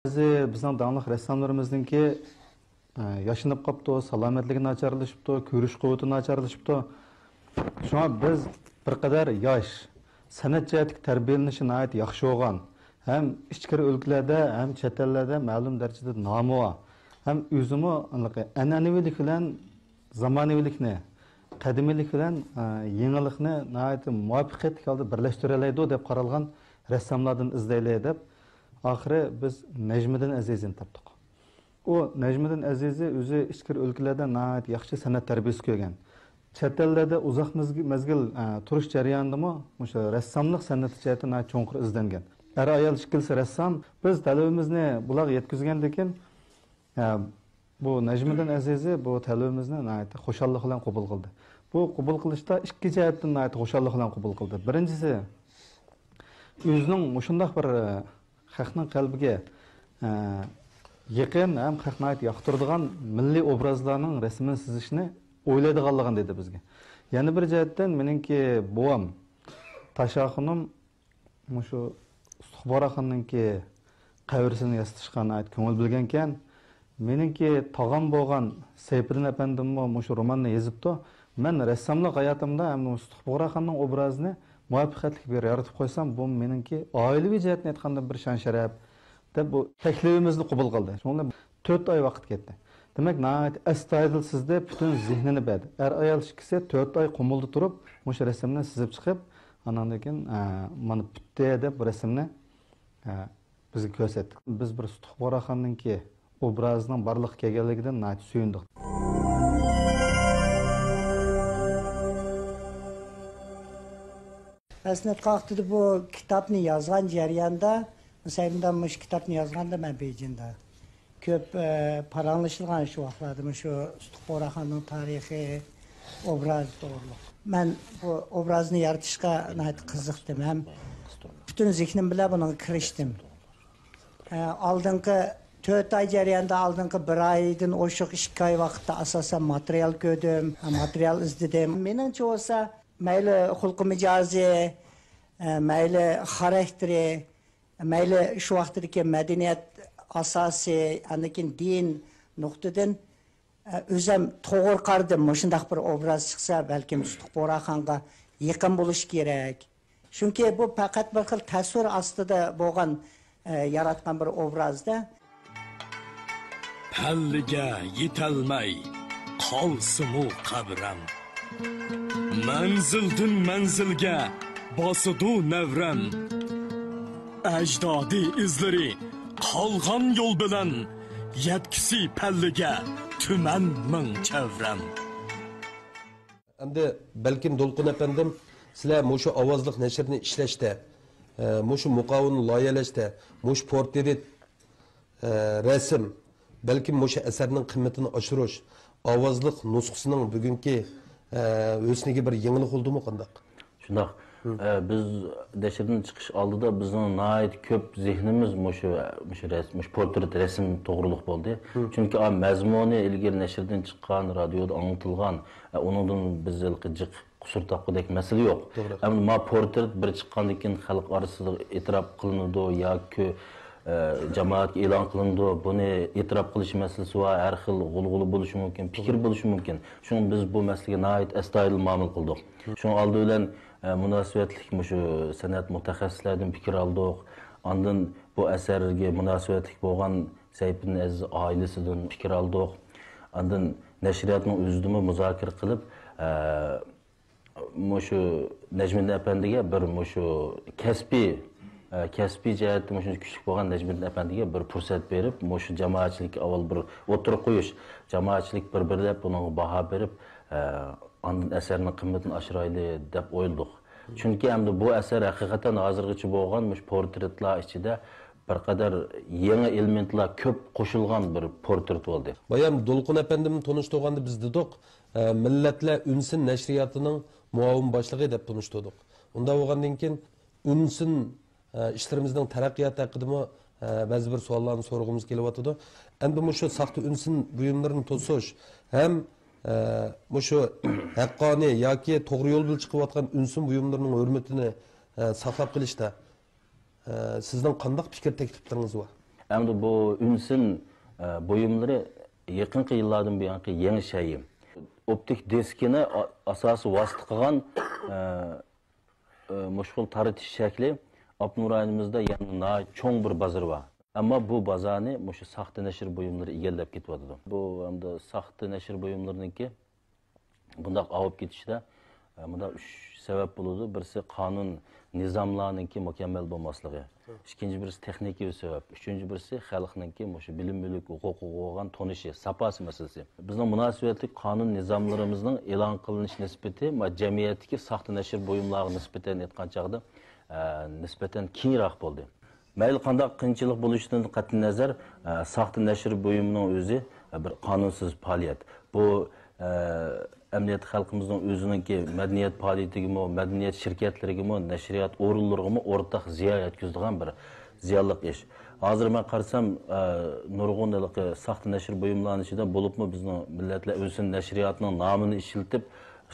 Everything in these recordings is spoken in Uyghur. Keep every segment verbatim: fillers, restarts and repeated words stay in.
بەزى بىزنىڭ داڭلىق رەسساملىرىمىزنىڭكى، ئە، ياشىنىپ قاپتۇ، سالامەتلىكى ناچارلىشىپتۇ، كۆرۈش قۇۋۋىتى ناچارلىشىپتۇ. شۇڭا بىز بىر قەدەر ياش، سەنئەت جەھەتتىكى تەربىيەلىنىشى ناھايىتى ياخشى بولغان، ھەم ئىچكىرى ئۆلكىلەردە، ھەم چەت ئەللەردە مەلۇم دەرىجىدە نامى بار، ھەم ئۆزىمۇ ئەنئەنىۋىلىك بىلەن زامانىۋىلىكنى، قەدىمىيلىك بىلەن، ئە، يېڭىلىقنى ناھايىتى مۇۋەپپەقىيەتلىك ھالدا بىرلەشتۈرەلەيدۇ دەپ قارالغان رەسساملاردىن ئىزدەيلى دەپ، ئاخىرى بىز نەجمىدىن ئەزىزىنى تاپتۇق. ئۇ نەجمىدىن ئەزىزى ئۆزى ئىچكىرى ئۆلكىلەردە ناھايىتى ياخشى سەنئەت تەربىيەسى كۆرگەن. چەت ئەللەردە ئۇزاق مەزگىل، مەزگىل، ئە، تۇرۇش جەريانىدىمۇ مۇشۇ رەسساملىق سەنئىتى جەھەتتە ناھايىتى چوڭقۇر ئىزدەنگەن. ئەر-ئايال ئىككىلىسى رەسسام. بىز تەلىپىمىزنى بۇلارغا يەتكۈزگەندىن كېيىن، ئە، بۇ نەجمىدىن ئەزىزى بۇ تەلىپىمىزنى ناھايىتى خۇشاللىق بىلەن قوبۇل قىلدى. بۇ قوبۇل قىلىشتا ئىككى جەھەتتىن ناھايىتى خۇشاللىق بىلەن قوبۇل قىلدى. بىرىنچىسى، ئۆزىنىڭ مۇشۇنداق بىر، ئە، خەقنىڭ قەلبىگە، ئە، يېقىن ھەم خەق ناھايىتى ياقتۇرىدىغان مىللىي ئوبرازلارنىڭ رەسىمىنى سىزىشنى ئويلايدىغانلىقىنى دېدى بىزگە. يەنە بىر جەھەتتىن، مېنىڭكى بوۋام تاشاخۇنۇم مۇشۇ ئۇستىخۇ بۇغراخاننىڭكى قەبرىسىنى ياسىتىشقا ناھايىتى كۆڭۈل بۆلگەنكەن. مېنىڭكى تاغام بولغان سەيپىدىن ئەپەندىممۇ مۇشۇ روماننى يېزىپتۇ. مەن رەسساملىق ھاياتىمدا ئەمدى ئۇستىخۇ بۇغراخاننىڭ ئوبرازىنى مۇۋەپپەقىيەتلىك بىر يارىتىپ قويسام، بۇ مېنىڭكى ئائىلىۋى جەھەتتىن ئېيتقاندا بىر شان-شەرەپ، دەپ بۇ تەكلىپىمىزنى قوبۇل قىلدى. شۇنىڭ بىلەن تۆت ئاي ۋاقىت كەتتى. دېمەك، ناھايىتى ئەستايىدىل سىزدى، پۈتۈن زېھنىنى بەردى. ئەر-ئايال ئىككىسى تۆت ئاي قۇمۇلدا تۇرۇپ، مۇشۇ رەسىمنى سىزىپ چىقىپ، ئاناندىن كېيىن، ئە، مانا پۈتتى دەپ بۇ رەسىمنى، ئە، بىزگە كۆرسەتتى. بىز بىر ئۇستىخۇ بۇغراخاننىڭكى ئوبرازىنىڭ بارلىققا كەلگەنلىكىدىن ناھايىتى سۆيۈندۇق. مەسلىھەت قاقتىدە بۇ كىتابنى يازغان جەرياندا، مۇسەيمىدان مۇشۇ كىتابنى يازغاندا مەن بېيجىڭدا. كۆپ، ئە، پاراڭلىشىلغان شۇ ۋاقىتلاردا مۇشۇ ئۇستىخۇ بۇغراخاننىڭ تارىخى، ئوبرازى توغرۇلۇق. مەن بۇ ئوبرازنى يارىتىشقا ناھايىتى قىزىقتىم ھەم پۈتۈن زېھنىم بىلەن بۇنىڭغا كىرىشتىم. ئە، ئالدىنقى تۆت ئاي جەريانىدا، ئالدىنقى بىر ئايدىن ئوشۇق ئىككى ئاي ۋاقىتتا ئاساسەن ماتېرىيال كۆردۈم، ماتېرىيال ئىزدىدىم. مېنىڭچە بولسا، مەيلى خۇلقى مىجەزى، ئە، مەيلى خاراكتېرى، مەيلى شۇ ۋاقىتتىكى مەدەنىيەت ئاساسى، ئاندىن كېيىن دىن نۇقتىدىن، ئە، ئۆزەم توغرا قارىدىم. مۇشۇنداق بىر ئوبراز چىقسا، بەلكىم ئۇستىخۇ بۇغراخانغا يېقىن بولۇش كېرەك. چۈنكى بۇ پەقەت بىر خىل تەسۋىر ئاستىدا بولغان، ئە، ياراتقان بىر ئوبرازدا. پەللىگە يېتەلمەي قالسىمۇ قەبرەم، مەنزىلدىن مەنزىلگە باسىدۇ نەۋرەم. ئەجدادى ئىزلىرى قالغان يول بىلەن، يەتكۈسى پەللىگە تۈمەن مىڭ چەۋرەم. ئەمدى بەلكىم دولقۇن ئەپەندىم، سىلەر مۇشۇ ئاۋازلىق نەشرنى ئىشلەشتە، ئە، مۇشۇ مۇقاۋىنى لايىھەلەشتە، مۇشۇ پورترېت، ئە، رەسىم، بەلكىم مۇشۇ ئەسەرنىڭ قىممىتىنى ئاشۇرۇش، ئاۋازلىق نۇسخىسىنىڭ بۈگۈنكى، ئە، ھۆسنىگە بىر يېڭىلىق بولدىمۇ قانداق؟ شۇنداق. ئە، بىز نەشردىن چىقىش ئالدىدا بىزنىڭ ناھايىتى كۆپ زېھنىمىز مۇشۇ، مۇشۇ رەس-، مۇشۇ پورترېت رەسىم توغرۇلۇق بولدى. چۈنكى ئا، مەزمۇنى ئىلگىرى نەشردىن چىققان، رادىيودا ئاڭلىتىلغان، ئە، ئۇنىڭدىن بىز ھېلىقى جىق قۇسۇر تاپقۇدەك مەسىلە يوق. توغرا. ئەمدى ما پورترېت بىر چىققاندىن كېيىن خەلق ئارىسىدا ئېتىراپ قىلىنىدۇ ياكى، ئە، جامائەتكە ئېلان قىلىنىدۇ. بۇنى ئېتىراپ قىلىش مەسىلىسى بار. ھەر خىل غۇلغۇلا بولۇشى مۇمكىن، پىكىر بولۇشى مۇمكىن. شۇڭا بىز بۇ مەسىلىگە ناھايىتى ئەستايىدىل مۇئامىلە قىلدۇق. شۇنىڭ ئالدى بىلەن، ئە، مۇناسىۋەتلىك مۇشۇ سەنئەت مۇتەخەسسىسلەردىن پىكىر ئالدۇق. ئاندىن بۇ ئەسەرگە مۇناسىۋەتلىك بولغان سەيپىدىن ئەزىز ئائىلىسىدىن پىكىر ئالدۇق. ئاندىن نەشرىياتنىڭ ئۆزىدىمۇ مۇزاكىرە قىلىپ، ئە، مۇشۇ نەجمىدىن ئەپەندىگە بىر مۇشۇ كەسپىي، ئە، كەسپىي جەھەتتە مۇشۇنچە كۈچلۈك بولغان نەجمىدىن ئەپەندىگە بىر پۇرسەت بېرىپ، مۇشۇ جامائەتچىلىككە ئاۋۋال بىر ئوتتۇرىغا قويۇش، جامائەتچىلىك بىر-بىرلەپ بۇنىڭغا باھا بېرىپ، ئە، ئاندىن ئەسەرنىڭ قىممىتىنى ئاشۇرايلى دەپ ئويلىدۇق. چۈنكى ئەمدى بۇ ئەسەر ھەقىقەتەن ھازىرغىچە بولغان مۇشۇ پورترېتلار ئىچىدە بىر قەدەر يېڭى ئېلېمېنتلار كۆپ قوشۇلغان بىر پورترېت بولدى. بايام دولقۇن ئەپەندىمنى تونۇشتۇرغاندا بىز دېدۇق، ئە، مىللەتلەر ئۈنسىن نەشرىياتىنىڭ مۇئاۋىن باشلىقى دەپ تونۇشتۇردۇق. ئۇنداق بولغاندىن كېيىن ئۈنسىن، ئە، ئىشلىرىمىزنىڭ تەرەققىياتى ھەققىدىمۇ، ئە، بەزى بىر سوئاللارنى سورىغۇمىز كېلىۋاتىدۇ. ئەمدى مۇشۇ ساختا ئۈنسىن بۇيۇملىرىنى توسۇش ھەم، ئە، مۇشۇ ھەققانىي ياكى توغرا يول بىلەن چىقىۋاتقان ئۈنسىن بۇيۇملىرىنىڭ ھۆرمىتىنى، ئە، ساقلاپ قېلىشتا، ئە، سىزنىڭ قانداق پىكىر تەكلىپلىرىڭىز بار؟ ئەمدى بۇ ئۈنسىن، ئە، بۇيۇملىرى يېقىنقى يىللاردىن بۇيانقى يېڭى شەيئى. ئوپتىك دىسكىنى ئا-، ئاساسىي ۋاسىتە قىلغان، ئە، ئە، مۇشۇ خىل تارىتىش شەكلى ئاپتونوم رايونىمىزدا يەنە ناھايىتى چوڭ بىر بازىرى بار. ئەمما بۇ بازارنى مۇشۇ ساختا نەشر بۇيۇملىرى ئىگىلەپ كېتىۋاتىدۇ. بۇ ئەمدى ساختا نەشر بۇيۇملىرىنىڭكى بۇنداق ئاۋۇپ كېتىشىدە، ئە، مۇنداق ئۈچ سەۋەب بولىدۇ. بىرسى قانۇن نىزاملارنىڭكى مۇكەممەل بولماسلىقى. ئىككىنچى بىرسى تېخنىكىي سەۋەب. ئۈچىنچى بىرسى خەلقنىڭكى مۇشۇ بىلىم مۈلۈك ھوقۇقىغا بولغان تونۇشى، ساپاسى مەسىلىسى. بىزنىڭ مۇناسىۋەتلىك قانۇن نىزاملىرىمىزنىڭ ئېلان قىلىنىش نىسبىتى، ما، جەمئىيەتتىكى ساختا نەشر بۇيۇملارغا نىسبەتەن ئېيتقان چاغدا، ئە، نىسبەتەن كېيىنراق بولدى. مەيلى قانداق قىيىنچىلىق بولۇشىدىن قەتئىينەزەر، ئە، ساختا نەشر بۇيۇمىنىڭ ئۆزى، ئە، بىر قانۇنسىز پائالىيەت. بۇ، ئە، ئەمەلىيەتتە خەلقىمىزنىڭ ئۆزىنىڭكى مەدەنىيەت پائالىيىتىگىمۇ، مەدەنىيەت شىركەتلىرىگىمۇ، نەشرىيات ئورۇنلىرىغىمۇ ئورتاق زىيان يەتكۈزىدىغان بىر زىيانلىق ئىش. ھازىر مەن قارىسام، ئە، نۇرغۇن ھېلىقى ساختا نەشر بۇيۇملارنىڭ ئىچىدە، بولۇپمۇ بىزنىڭ مىللەتلەر ئۈنسىن نەشرىياتىنىڭ نامىنى ئىشلىتىپ،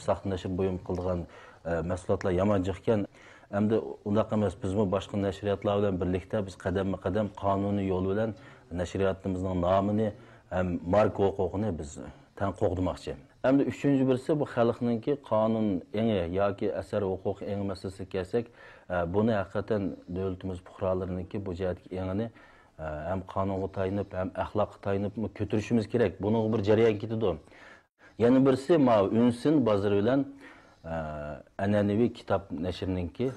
ساختا نەشر بۇيۇم قىلىدىغان، ئە، مەھسۇلاتلار يامان جىقكەن. ئەمدى ئۇنداق ئەمەس، بىزمۇ باشقا نەشرىياتلار بىلەن بىرلىكتە بىز قەدەممۇ قەدەم قانۇنىي يول بىلەن نەشرىياتىمىزنىڭ نامىنى ھەم ماركا ھوقۇقىنى بىز تەڭ قوغدىماقچى. ئەمدى ئۈچىنچى بىرسى، بۇ خەلقنىڭكى قانۇن ئېڭى ياكى ئەسەر ھوقۇقى ئېڭى مەسىلىسىگە كەلسەك، ئە، بۇنى ھەقىقەتەن دۆلىتىمىز پۇقرالىرىنىڭكى بۇ جەھەتتىكى ئېڭىنى، ئە، ھەم قانۇنغا تايىنىپ، ھەم ئەخلاققا تايىنىپمۇ كۆتۈرۈشىمىز كېرەك. بۇنىڭغا بىر جەريان كېتىدۇ. يەنە بىرسى، ماۋۇ ئۈنسىن بازىرى بىلەن، ئە، ئەنئەنىۋى كىتاب نەشرىنىڭكى،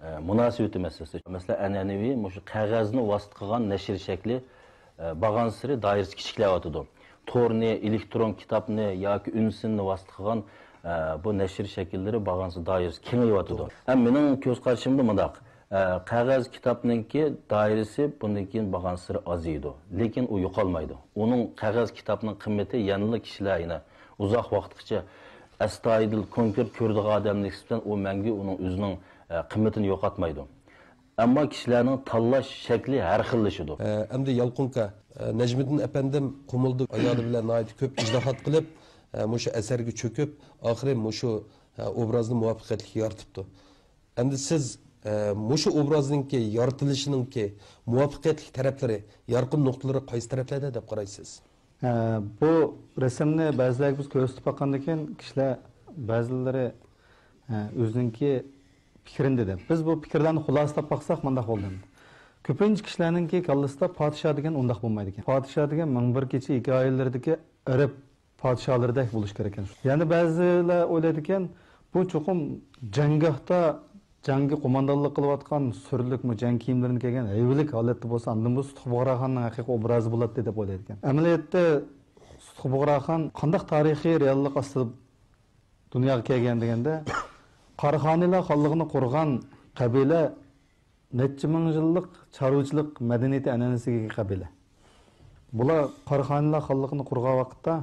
ئە، مۇناسىۋىتى مەسىلىسى. مەسىلەن، ئەنئەنىۋى مۇشۇ قەغەزنى ۋاسىتە قىلغان نەشر شەكلى، ئە، بارغانسېرى دائىرىسى كىچىكلەۋاتىدۇ. تورنى، ئېلېكترون كىتابنى ياكى ئۈنسىننى ۋاسىتە قىلغان، ئە، بۇ نەشر شەكىللىرى بارغانسېرى دائىرىسى كېڭىيىۋاتىدۇ. ھەم مېنىڭ كۆز قارىشىمدا مۇنداق. ئە، قەغەز كىتابنىڭكى دائىرىسى بۇندىن كېيىن بارغانسېرى ئازىيىدۇ، لېكىن ئۇ يوقالمايدۇ. ئۇنىڭ، قەغەز كىتابنىڭ قىممىتى يەنىلا كىشىلەر يەنە ئۇزاق ۋاقىتقىچە ئەستايىدىل، كونكرېت كۆرىدىغان ئادەم نىسبەتەن ئۇ مەڭگۈ ئۇنىڭ ئۆزىنىڭ، ئە، قىممىتىنى يوقاتمايدۇ. ئەمما كىشىلەرنىڭ تاللاش شەكلى ھەر خىللىشىدۇ. ئە، ئەمدى يالقۇنكا، ئە، نەجمىدىن ئەپەندىم قۇمۇلدا ئايالى بىلەن ناھايىتى كۆپ ئىجتىھات قىلىپ، ئە، مۇشۇ ئەسەرگە چۆكۈپ، ئاخىرى مۇشۇ، ئە، ئوبرازنى مۇۋەپپەقىيەتلىك يارىتىپتۇ. ئەمدى سىز، ئە، مۇشۇ ئوبرازنىڭكى يارىتىلىشىنىڭكى مۇۋەپپەقىيەتلىك تەرەپلىرى، يارقىن نۇقتىلىرى قايسى تەرەپلەردە دەپ قارايسىز؟ ئە، بۇ رەسىمنى بەزىلەرگە بىز كۆرسىتىپ باققاندىن كېيىن، كىشىلەر بەزىلىرى، ئە، ئۆزىنىڭكى پىكرىنى دېدى. بىز بۇ پىكىرلەرنى خۇلاسىلاپ باقساق، مۇنداق بولدى. كۆپىنچە كىشىلەرنىڭكى كاللىسىدا پادىشاھ دېگەن ئۇنداق بولمايدىكەن. پادىشاھ دېگەن مىڭ بىر كېچە ھېكايىلىرىدىكى ئەرەب پادىشاھلىرىدەك بولۇشى كېرەك ئىكەن. يەنە بەزىلەر ئويلايدىكەن، بۇ چوقۇم جەڭگاھتا جەڭگە قوماندانلىق قىلىۋاتقان، سۈرلۈكمۇ جەڭ كىيىملىرىنى كىيگەن، ھەيۋىلىك ھالەتتە بولسا، ئاندىن بۇ سۇتۇق بۇغراخاننىڭ ھەقىقىي ئوبرازى بولاتتى دەپ ئويلايدىكەن. ئەمەلىيەتتە سۇتۇق بۇغراخان قانداق تارىخىي رېئاللىق ئاستىدا دۇنياغا كەلگەن دېگەندە، قاراخانىيلار خانلىقىنى قۇرغان قەبىلە نەچچە مىڭ يىللىق چارۋىچىلىق مەدەنىيىتى ئەنئەنىسىگە ئىگە قەبىلە. بۇلار قاراخانىيلار خانلىقىنى قۇرغان ۋاقىتتا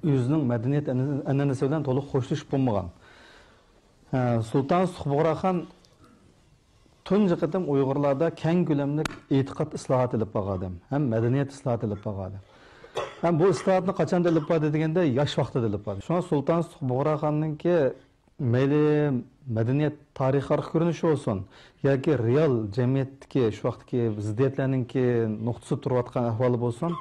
ئۆزىنىڭ مەدەنىيەت ئەنئەنىسى بىلەن تولۇق خوشلىشىپ بولمىغان. ھە، سۇلتان سۇتۇق بۇغراخان تۇنجى قېتىم ئۇيغۇرلاردا كەڭ كۆلەملىك ئېتىقاد ئىسلاھاتى ئېلىپ بارغان ئادەم ھەم مەدەنىيەت ئىسلاھاتى ئېلىپ بارغان ئادەم. ھەم بۇ ئىسلاھاتنى قاچاندا ئېلىپ باردى دېگەندە، ياش ۋاقتىدا ئېلىپ باردى. شۇڭا سۇلتان سۇتۇق بۇغراخاننىڭكى مەيلى مەدەنىيەت تارىخىي ئارقا كۆرۈنۈشى بولسۇن ياكى رېئال جەمئىيەتتىكى شۇ ۋاقىتتىكى زىددىيەتلەرنىڭكى نۇقتىسىدا تۇرۇۋاتقان ئەھۋالى بولسۇن،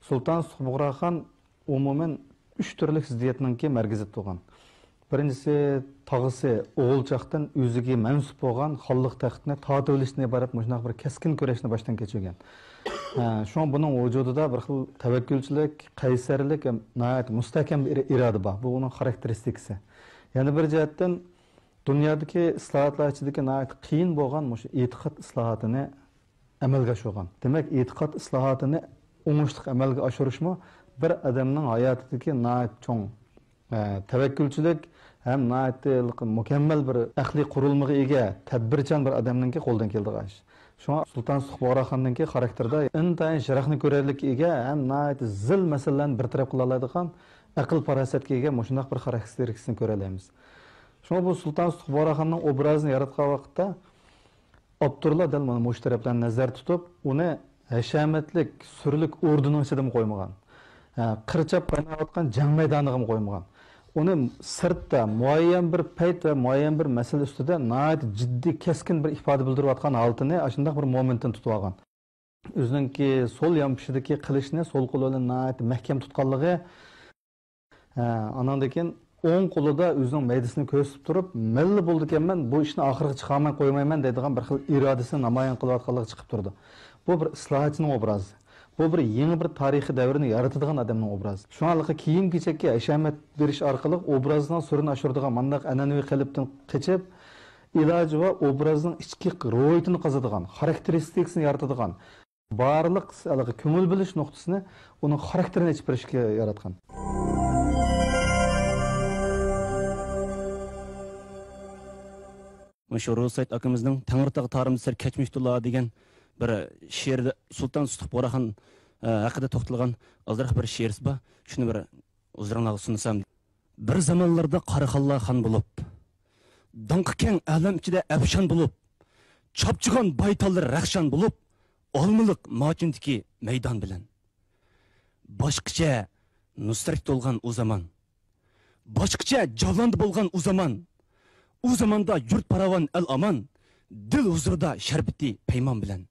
سۇلتان سۇتۇق بۇغراخان ئومۇمەن ئۈچ تۈرلۈك زىددىيەتنىڭكى مەركىزىدە تۇرغان. بىرىنچىسى، تاغىسى ئوغۇلچاقتىن ئۆزىگە مەنسۇپ بولغان خانلىق تەختىنى تارتىۋېلىشتىن ئىبارەت مۇشۇنداق بىر كەسكىن كۈرەشنى باشتىن كەچۈرگەن. ھە، شۇڭا بۇنىڭ ۋۇجۇدىدا بىر خىل تەۋەككۈلچىلىك، قەيسەرلىك ھەم ناھايىتى مۇستەھكەم بىر ئىرادە بار. بۇ ئۇنىڭ خاراكتېرىستىكىسى. يەنە بىر جەھەتتىن، دۇنيادىكى ئىسلاھاتلار ئىچىدىكى ناھايىتى قىيىن بولغان مۇشۇ ئېتىقاد ئىسلاھاتىنى ئەمەلگە ئاشۇرغان. دېمەك، ئېتىقاد ئىسلاھاتىنى ئوڭۇشلۇق ئەمەلگە ئاشۇرۇشمۇ بىر ئادەمنىڭ ھاياتىدىكى ناھايىتى چوڭ، ئە، تەۋەككۈلچىلىك ھەم ناھايىتى مۇكەممەل بىر ئەقلىي قۇرۇلمىغا ئىگە، تەدبىرچان بىر ئادەمنىڭكى قولىدىن كېلىدىغان ئىش. شۇڭا سۇلتان سۇتۇق بۇغراخاننىڭكى خاراكتېرىدا ئىنتايىن يىراقنى كۆرەرلىككە ئىگە ھەم ناھايىتى زىل مەسىلىلەرنى بىر تەرەپ قىلالايدىغان ئەقىل-پاراسەتكە ئىگە مۇشۇنداق بىر خاراكتېرىستىكىسىنى كۆرەلەيمىز. شۇڭا بۇ سۇلتان سۇتۇق بۇغراخاننىڭ ئوبرازىنى ياراتقان ۋاقىتتا، ئاپتورلار دەل مانا مۇشۇ تەرەپلەرنى نەزەردە تۇتۇپ، ئۇنى ھەشەمەتلىك، سۈرلۈك ئوردىنىڭ ئىچىدىمۇ قويمىغان. ھە، قىر چاپ قايناۋاتقان جەڭ مەيدانىغىمۇ قويمىغان. ئۇنى سىرتتا مۇئەييەن بىر پەيت ۋە مۇئەييەن بىر مەسىلە ئۈستىدە ناھايىتى جىددىي، كەسكىن بىر ئىپادە بىلدۈرۈۋاتقان ھالىتىنى ئاشۇنداق بىر مومېنتتىن تۇتۇۋالغان. ئۆزىنىڭكى سول يانپۇشىدىكى قىلىچنى سول قولى بىلەن ناھايىتى مەھكەم تۇتقانلىقى، ھە، ئاناندىن كېيىن ئوڭ قولىدا ئۆزىنىڭ مەيدىسىنى كۆرسىتىپ تۇرۇپ، مەنلا بولىدىكەنمەن، بۇ ئىشنى ئاخىرىغا چىقارماي قويمايمەن دەيدىغان بىر خىل ئىرادىسىنى نامايان قىلىۋاتقانلىقى چىقىپ تۇرىدۇ. بۇ بىر ئىسلاھاتچىنىڭ ئوبرازى. بۇ بىر يېڭى بىر تارىخىي دەۋرنى يارىتىدىغان ئادەمنىڭ ئوبرازى. شۇڭا ھېلىقى كىيىم-كېچەككە ھەشەمەت بېرىش ئارقىلىق ئوبرازنىڭ سۈرىنى ئاشۇرىدىغان مانداق ئەنئەنىۋى قېلىپتىن قېچىپ، ئىلاجى بار ئوبرازنىڭ ئىچكى روھىيىتىنى قازىدىغان، خاراكتېرىستىكىسىنى يارىتىدىغان، بارلىق ھېلىقى كۆڭۈل بۆلۈش نۇقتىسىنى ئۇنىڭ خاراكتېرىنى ئېچىپ بېرىشكە ياراتقان. مۇشۇ روزى سايىت ئاكىمىزنىڭ «تەڭرىتاغ تارىمدا سەر كەچمىشتۇلا» دېگەن بىر شېئىرىدا سۇلتان سۇتۇق بۇغراخان، ئە، ھەققىدە توختالغان ئازراق بىر شېئىرى بار. شۇنى بىر ھۇزۇرۇڭلارغا سۇنسام. بىر زامانلاردا قاراخانلار خان بولۇپ، داڭقى كەڭ ئالەم ئىچىدە ئەپشان بولۇپ، چاپچىغان بايتاللىرى رەخشان بولۇپ، ئالمىلىق ماچىندىكى مەيدان بىلەن. باشقىچە نۇسرەتكە تولغان ئۇ زامان. باشقىچە جاۋلاندا بولغان ئۇ زامان. ئۇ زاماندا يۇرت پاراۋان، ئەل ئامان، دىل ھۇزۇرىدا شەربىتى پەيمان بىلەن.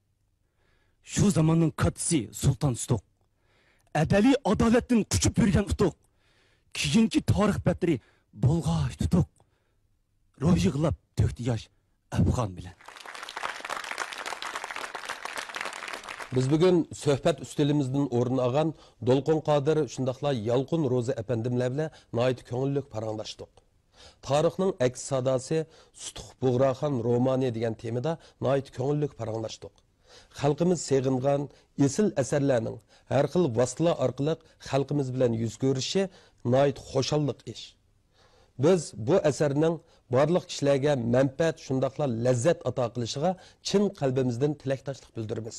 شۇ زاماننىڭ كاتتىسى سۇلتان سۇتۇق. ئەبەدىي ئادالەتتىن قۇچۇپ يۈرگەن ئۇتۇق. كېيىنكى تارىخ بەتلىرى بولغاچ تۇتۇق. روھ يىغلاپ تۆكتى ياش ئەپغان بىلەن. بىز بۈگۈن سۆھبەت ئۈستىلىمىزدىن ئورۇن ئالغان دولقۇن قادىر شۇنداقلا يالقۇن روزى ئەپەندىملەر بىلەن ناھايىتى كۆڭۈللۈك پاراڭلاشتۇق. تارىخنىڭ ئەكس ساداسى سۇتۇق بۇغراخان رومانى دېگەن تېمىدا ناھايىتى كۆڭۈللۈك پاراڭلاشتۇق. خەلقىمىز سېغىنغان ئېسىل ئەسەرلەرنىڭ ھەر خىل ۋاسىتىلەر ئارقىلىق خەلقىمىز بىلەن يۈز كۆرۈشۈشى ناھايىتى خۇشاللىق ئىش. بىز بۇ ئەسەرنىڭ بارلىق كىشىلەرگە مەنپەئەت، شۇنداقلا لەززەت ئاتا قىلىشىغا چىن قەلبىمىزدىن تىلەكداشلىق بىلدۈرىمىز.